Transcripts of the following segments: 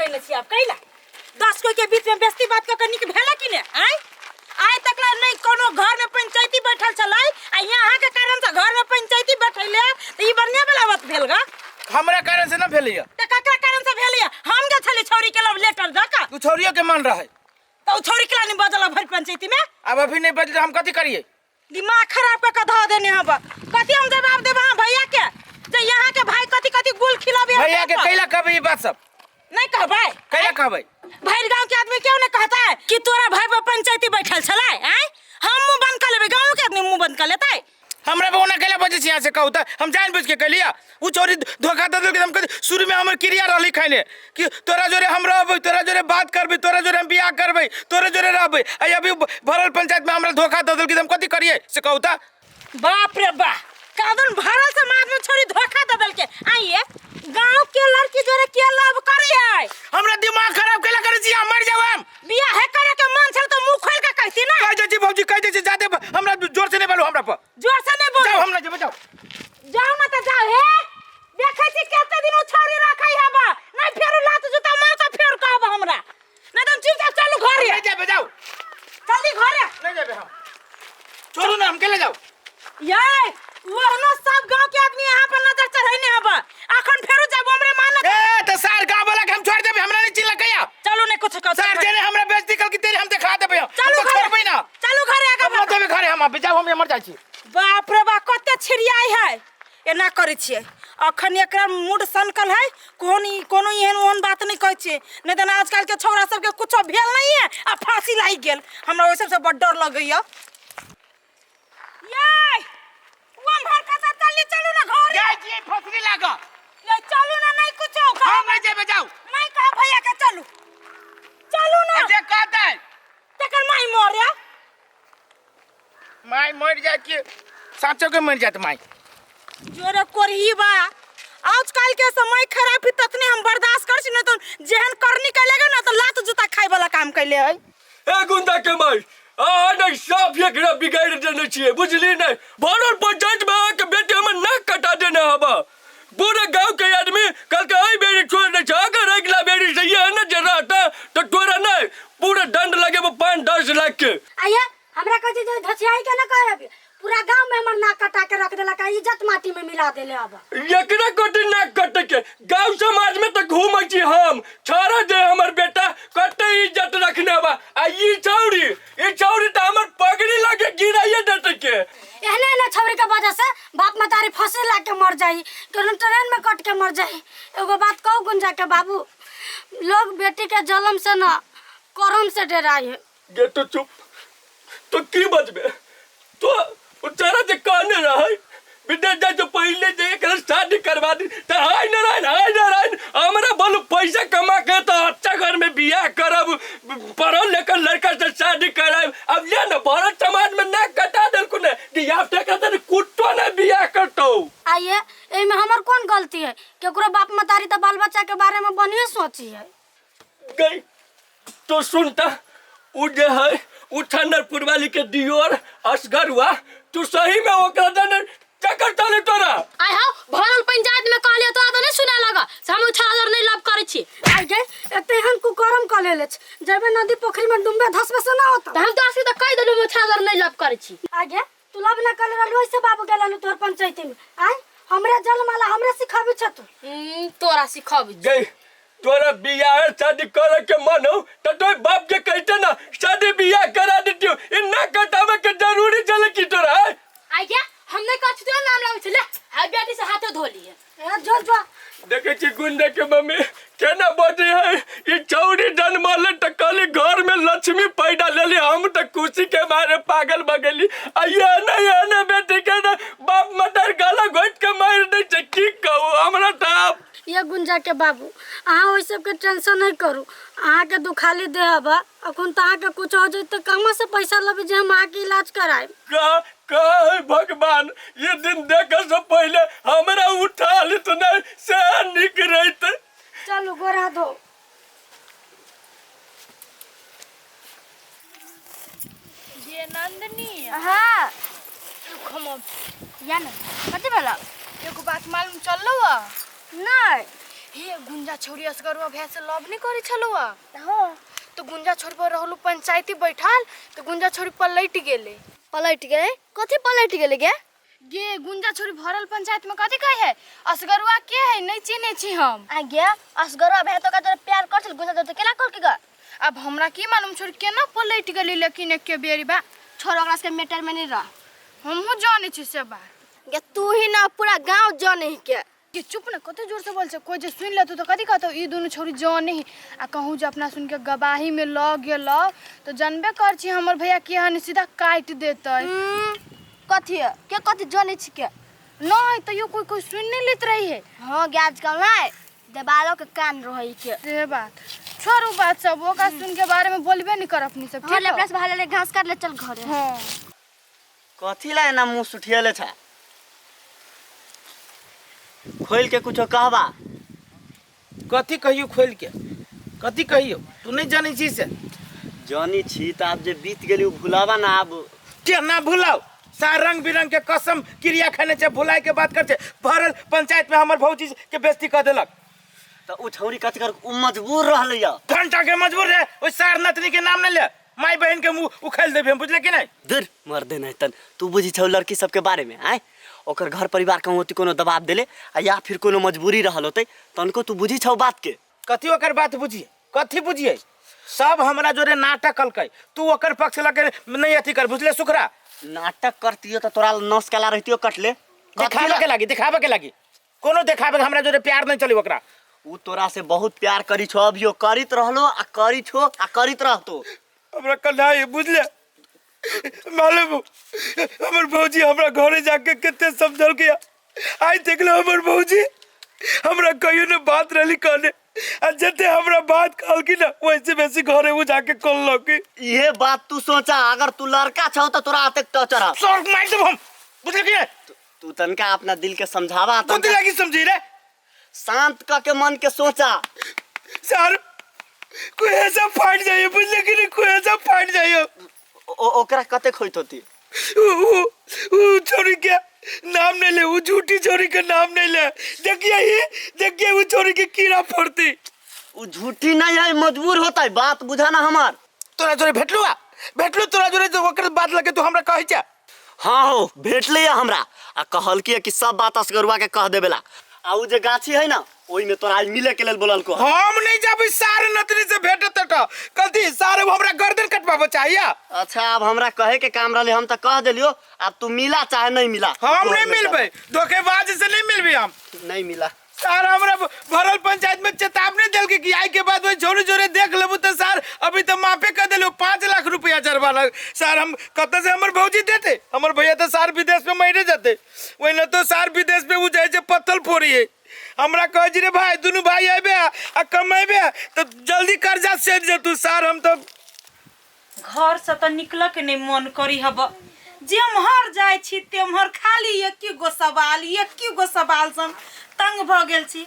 कैले छी आब कैला 10 कोई के बीच में बेइज्जती बात कऽ के नीक भेला कि ने आय आइ तक ला नहीं कोनो घर में पंचायती बैठल छलै आ यहाँ अहाँ के कारण से घर में पंचायती बैठैले तऽ ई बढ़िया वाला बात भेल गा। हमरा कारण से ना भेलैया। तऽ ककरा कारण से भेलैया? हम गेल छली छौरी के लव लेटर दऽ कऽ। तू छौरियो के मन रहे। तऽ उ छौरी केला नहीं बजल भरि पंचायती में? आब अभी नहीं बजल हम कथी करिए? दिमाग खराब कऽ के धऽ देने हब। कथी हम जवाब देब अहाँ भैया के? जे यहाँ के भाई कथी कथी गुल खिलाबे भैया के कैला कहबै ई बात सब? नहीं कहबै। कैला कहबै? भरि गांव के आदमी क्यों नहीं कहता है कि तोरा भाई पर पंचायती बैठल छलै? आँय हम मुंह बंद कर लेबै, गांव के आदमी मुंह बंद कर लेतै। हमरा पे ओना कैला बजै छी यहाँ से कहू तऽ? हम जान बुझ के कहलिया उ चोरी धोखा दे देलकै। हम कहै शुरू में हमर क्रिया रहली खैने कि तोरा जोरे हम रहबै, तोरा जोरे बात करबै, तोरा जोरे हम बियाह करबै, तोरे जोरे रहबै। आ अभी भरल पंचायत में हमरा धोखा दे देलकै तऽ हम कथी करियै से कहू तऽ? बाप रे बा, कादन भरल समाज में छोरी धोखा दे देलकै। आइए गांव के लड़की जोरे के लव करे है? हमरा दिमाग खराब कैला करै छी, हम मर जाब। हम बियाह है करे के मन छल तो मुंह खोल के कहती ना। कह दै छी भौजी, कह दै छी जादे हमरा जोर से नहीं बोलू, हमरा पर जोर से नहीं बोलू। जाओ, हम नहीं जेबै, जाओ। जाओ ना तो जाओ। हे देखै छी कते दिन उ छौरी रखै हबा, नहीं फेर लात जूता मार के फेर कहब हमरा, नहीं तो हम चुपचाप चलू घरे। नहीं जेबै, जाओ जल्दी घरे। नहीं जेबै हम, छोड़ू ना, हम केले जाओ। ये ओहनो सब गांव के आदमी यहाँ पर नजर चढ़ैने हबा, अखन फेरू जाबो हमरे मानत। ए त सार गांव वाला के हम छोड़ देबै, हमरा नहीं चिल्ला कहिया। चलू नहीं कुछ कह। सार जेने हमरा बेइज्जती कल की तेरे हम देखा देबै। हम चलू तो घरे। छोड़बै ना। चलू घरे आगा। हम न देबै घरे, हम अभी जाओ, हम मर जाइ छी। बाप रे बाप, कते छिड़ियाई है। एना करै छियै अखन एकरा मूड सनकल है, कोन कोनो एहन ओहन बात नहीं कहै छियै, नहीं तऽ आजकल के छौड़ा सबके कुछो भेल नहीं है आ फांसी लागि गेल। हमरा ओहि सबसे बड़ डर लगैया। ये ओम्हर कतऽ चलली? चलू ना घरे। जाइ छियै फसरी लागऽ। ये चलू ना, नहीं कुछो हम कहब। नहीं जेबै, जाउ। नहीं कहब भैया के, चलू चलू ना। जे कहतै तकर माई मरे। माई मर जाय कि साँचो के मर जात माई। जोरे कोरही बा, आजकल के समय खराब है ततने हम बर्दाश्त कर छी, नहीं तो जेहन करनी कैलेगा ना तो लात जूता खाए वाला काम कैले है। ए गुंडा के माई, आ नहीं साफ एकरा बिगाड़ देने छियै, बुझली नहीं? भरल पंचायत में आके बेटी हमर नाक कटा देने हबा। पूरे गांव के आदमी कल के एहि बेरी छोड़ दे छै, अगर अगिला बेरी से ये ने जे रहता तो तोरा नहीं पूरे दंड लगेबो 5-10 लाख के। आइए हमरा कहै छै जे धसियाई के ना कहब, पूरा गांव में हमर नाक कटा के रख देलक, इज्जत माटी में मिला देले। अब एकरा कटी नाक कटे के गांव समाज में तो घूमै छी हम, छोड़ा दे हमर बेटा कते इज्जत रखने बा। आ ई छौरी, ई छौरी त हमर पगड़ी लगे गिराइए देते के। एहने एहने छौरी के वजह से बाप मतारी फंसी लाग के मर जाई, कोनो ट्रेन में कट के मर जाई। एगो बात कहू गुंजा के बाबू, लोग बेटी के जलम से ना करम से डराई है। गे तो चुप, तो की बजबे तो उचारा जे कहने रहे विदेश जाय से पहले जे एकरा शादी करवा दी त हाय नारायण हाय नारायण। हमरा बोलू पैसा कमा के तो अच्छा घर में बियाह करब, पढ़ल लिखल लड़का से शादी कराब। अब ले न भारत समाज में नाक कटा देलकू ने कि यार एकरा से कुत्तो ने बियाह करतौ। आइए एमे हमर कौन गलती है? केकरो बाप मतारी त बाल बच्चा के बारे में बढ़िया सोची है। गई तो सुनता उ जे है उ ठंडरपुर वाली के दियोर असगर हुआ, तू सही में ओकरा दने चक्कर चले तोरा। आय हाउ भरल पंचायत में कहलिए तोरा तो नहीं सुना लगा से हम उछालर नहीं लव करै छी। आइ गे एते एहन कुकर्म क लेले छ, जेबे नदी पोखरी में डूबे धसबे से ना होता। त हम तो आसी त कहि देलु उछालर नहीं लव करै छी। आइ गे तू लव ना कले रहलु ऐसे बाबू गेलन तोर पंचायती में। आइ हमरे जलमाला हमरे सिखाबी छ तू। तोरा सिखाबी गई तोरा बियाह शादी करे के मन हो त तोर बाप के कहते ना शादी बियाह करा देतियो, इ ना कटावे के जरूरी चले की तोरा? आइ गे हम नहीं कहत तोरा नाम लाबै छले, हाय बेटी से हाथे धो लिए। ए जो जो देखे छी गुंडे के मम्मी केना बजे है, ई छौरी जन्मल त कहली घर में लक्ष्मी पैदा लेली, हम त खुशी के मारे पागल भ गेली। आ ये नहीं ये नहीं बेटी के ना बाप मटर गला घोट के मार दे छै, की कहू हमरा त आब। ये गुंजा के बाबू अहाँ ओहि सबके टेंशन नहीं करू, अहाँ के दुखाली देह बा, अखन त अहाँ के कुछ हो जाए त कहाँ से पैसा लेबै जे हम अहाँ के इलाज कराएब? का का है भगवान, ये दिन देखे से पहले हमरा उठा लित नहीं से निक रहते। चलू गोरा दो। ये नंदनी। हाँ। रुक हम या ना कथी भेल? एगो बात मालूम चललो बा? नहीं। हे गुंजा छोरी असगरुआ भैया से लव नहीं करी छलुआ। हाँ। तो गुंजा छोरी पर रहलू पंचायती बैठल तो गुंजा छोरी पलट गेले। पलट गए? कथी पलट गेले गे? गे गुंजा छोरी भरल पंचायत में कथी कहे है असगरुआ के है नहीं चिन्हे छी हम। आ गया असगरुआ भैया तो का तोरा प्यार कर छल गुंजा तो केना कर के गा? अब हमरा की मालूम छोरी केना पलट गेली, लेकिन एक बेरी बा छोड़ ओकरा से मैटर में नहीं रह। हमहू जाने छी से बात। गे तू ही ना पूरा गांव जाने ही के। के चुप न कते जोर से बोल छे, कोई जे सुन लेतो तो कथी कहतो ई दुनु छोरी जाने ही। आ कहूँ जे अपना सुन के गवाही में ल गेल तो जानबे कर छी हमर भैया के हन सीधा काट देतै। कथी के कथी जाने छी के? नहीं तैयो कोई कोई सुन नहीं लेत रही है। हां गे आजकल ना देवालो के कान रहई के। से बात छोड़ू बात सब ओका सुन के बारे में बोलबे नहीं कर अपनी सब। हां ले अपना से भाले ले घास काट ले चल घरे। हां कथी ला एना मुंह सुठियले छा? खोल के कुछो कहबा? कथी कहियो खोल के? कथी कहियो? तू नहीं जानी छी से? जानी छी त आब जे बीत गेली उ भुलावा ना। आब केना भुलाओ? सार रंग बिरंग के कसम क्रिया खाने छे, भुलाए के बात कर छे। भरल पंचायत में हमर भौजी के बेइज्जती कर देलक। त उ छौरी कथी कर उ मजबूर रहलैया। घंटा के मजबूर रहे, ओइ सार नतनी के नाम नहीं ले माई बहन के मुंह उखैल देबे हम, बुझले कि नहीं? दूर मर दे नहीं तन तू बुझी छौ लड़की सबके बारे में। आय ओकर घर परिवार कहूँ होती कोनो दबाव देले आ या फिर कोनो मजबूरी रहल होते तनको तू बुझी छौ बात के। कथी ओकर बात बुझिए? कथी बुझिए? सब हमरा जोरे नाटक कलकै, तू ओकर पक्ष लके नहीं अथी कर, बुझले सुखरा? नाटक करतियो त तोरा नस कला रहतियो कटले। दिखावे के लागी, दिखावे के लागी कोनो देखावे के हमरा जोरे प्यार नहीं चली ओकरा। उ तोरा से बहुत प्यार करी छो, अभियो करित रहलो आ करी छो आ करित रहतो। हमरा कन्हाई बुझले मालूम हमर भौजी हमरा घरे जाके कते समझल के आई देखलो हमर भौजी हमरा कहियो न बात रहली कहने आ जते हमरा बात कहल की ना वैसे वैसे घरे उ जाके कहलक। इहे बात तू सोचा अगर तू लड़का छौ त तोरा अतेक टॉर्चर ह। सर मार देब हम, बुझले कि? तू तनका अपना दिल के समझावा, तू दिल की समझी रे? शांत क के मन के सोचा। सर कोई ऐसा फाट जाइए, बुझले कि नहीं? कोई ऐसा फाट जाइए। ओकरा कतेक होइत होती? उ छोरी के नाम नहीं ले, उ झूठी छोरी के नाम नहीं ले। देखिए ये, देखिए वो छोरी के कीड़ा पड़ती। उ झूठी नहीं है, मजबूर होता है। बात बुझाना हमार। तोरा जोरे भेटलू आ? भेटलू तोरा जोरे जो ओकर बात लगे तू हमरा कहै छे? हाँ हो भेटले हमरा आ कहल कि सब बात असगरुआ के कह देबेला। आ उ जे गाछी है ना ओई में तोरा आज मिले के लेल बोलल को। हम नहीं जाबे सारे नतरी से भेटत त कथी सारे हमरा गर्दन कटवाबो चाहिए। अच्छा अब हमरा कहे के काम रहले हम त कह देलियो, अब तू मिला चाहे नहीं मिला। हम नहीं मिलबे, धोखेबाज से नहीं मिलबे हम। नहीं मिला सार हमरा भरल पंचायत में चेतावनी देल के कि आई के बाद वही जोरे जोरे देख लेबू त सार अभी त माफे कर देलू 5 लाख रुपया जुर्माना। सार हम कत से हमर भौजी देते? हमर भैया त सार विदेश में मरे जाते, वही न तो सार विदेश में उ जाय छै पत्थर फोड़ी है। हमरा कहे जी रे भाई दुनू भाई आबे आ कमेबे त जल्दी कर्जा सेट जतू। सार हम तो घर से त निकल के नहीं मन करी हब, जेम्हर जाय छी तेम्हर खाली एक गो सवाल एक गो सवाल सन तंग भ गेल छी।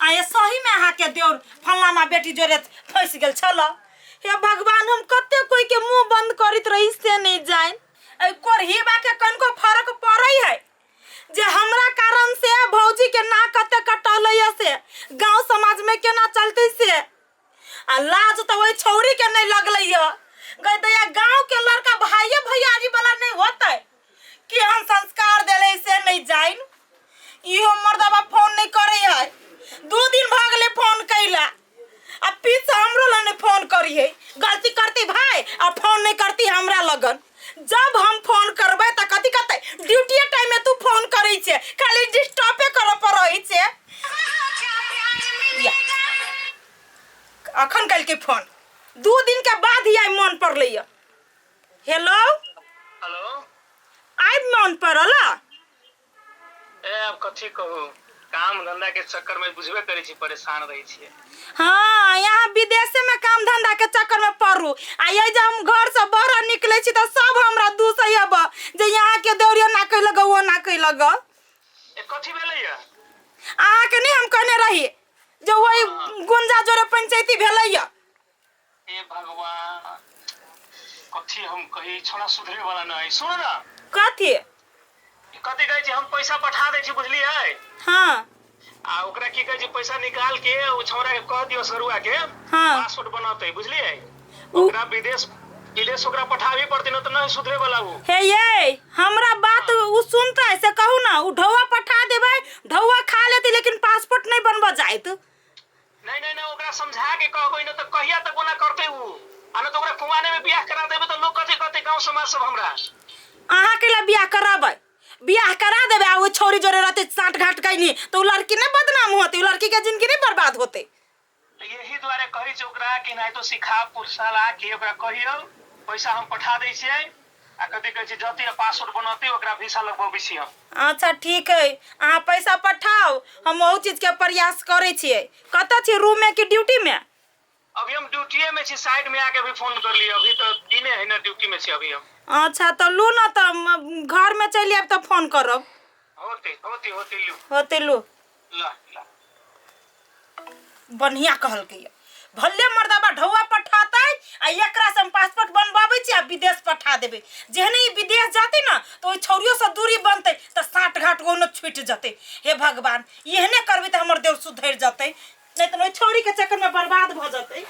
आ ये सही में अहाँ के देवर फलाना बेटी जोरे फंस गेल छल। हे भगवान हम कते कोई के मुंह बंद करित रही से नहीं जान। ए कोरहीबा के कनको फर्क पड़ै है जे हमरा कारण से भौजी के नाक कते कटल है से गांव समाज में केना चलते से। आ लाज तो वही छौरी के नहीं लगलै है गई दया गांव के लड़का भाइये भैयारी वाला नहीं होता है कि हम संस्कार देले से नहीं जाइन। इहो मर्दबा फोन नहीं करे है, 2 दिन भ गेले फोन कैला आ पीछे हमरो लने फोन करी है। गलती करती भाई आ फोन नहीं करती हमरा लगन। जब हम फोन करबै त कथी कहतै ड्यूटी टाइम में तू फोन करै छे, खाली डिस्टर्बे कर पड़ै छे। अखन कल के फोन 2 दिन के बाद ही आई मन पड़लै। हेलो हेलो आई मन पड़ल? ए अब कथी कहू, काम धंधा के चक्कर में बुझबे करै छी, परेशान रहै छी। हाँ यहाँ विदेशे में काम धंधा के चक्कर में पड़ू आ ये जब हम घर से बाहर निकले छी त सब हमरा दूसै हब जे यहाँ के दौड़ियो ना कहि लग वो ना कहि लग। ए कथी भेलै या? अहाँ के नहीं हम कहने रही जे वही गुंजा जोरे पंचायती भेलै या। ए भगवान कथी हम कही, छोड़ा सुधरे वाला नहीं। सुन ना कथी कथी कहै छी, हम पैसा पठा दै छी बुझलियै? हाँ आ ओकरा की कहै छै, पैसा निकाल के ओ छौड़ा के कह दियौ सरुआ के। हाँ। पासपोर्ट बनौतै, बुझलियै? ओकरा विदेश विदेश ओकरा पठाबी पड़तै, न तऽ नहीं सुधरे वाला उ। हे ये, हमरा बात उ सुनतै से कहू ना। उ ढौआ पठा देबै, ढौआ खा लेतै, लेकिन पासपोर्ट नहीं बनबऽ जाइत। नहीं नहीं नहीं, ओकरा समझा के कहबै न तऽ कहिया तक ओना करतै उ? आ न तऽ ओकरा कुंवारे में बियाह करा देबै तऽ लोग कथी कहतै, गांव समाज सब हमरा? अहाँ के ला बियाह कराबै, बियाह करा देबै आ ओ छौरी जोरे रहतै साँठ घाट कैनी, तऽ उ लड़की नहीं बदनाम होतै? उ लड़की के जिंदगी नहीं बर्बाद होतै? तऽ यही दुआरे कहै छै ओकरा कि नहीं तो सिखा पुरसा के ओकरा कहियौ, पैसा हम पठा दै छियै आ कथी कहै छै, जते पासपोर्ट बनौतै ओकरा वीसा लगबबै छी हम। अच्छा, ठीक है, अहाँ पैसा पठाउ, हम ओहू चीजके प्रयास करै छियै। कतऽ छियै, रूममे कि ड्यूटीमे? अभी हम ड्यूटीए में छी, साइड में आके अभी फोन कर लियै। अभी तऽ दिने है ना, ड्यूटी में छी अभी हम। अच्छा, तऽ लू ने, तऽ घरमे चलि आयब तऽ फोन करब। होते होते होते, लू। होते, लू। ला ला। बढ़िया कहलकै। भले मर्दाबा ढौआ पठातै आ एकरा से हम पासपोर्ट बनबाबै छी आ विदेश पठा देबै। जेहने ई विदेश जातै ने, तऽ ओहि छौड़ियोसँ दूरी बनतै, तऽ साँठ घाट ओहनो छुटि जतै। हे भगवान, एहने करबै तऽ हमर देव सुधरि जतै, नहि तऽ ओहि छौड़ीके चक्करमे बर्बाद भऽ जतै।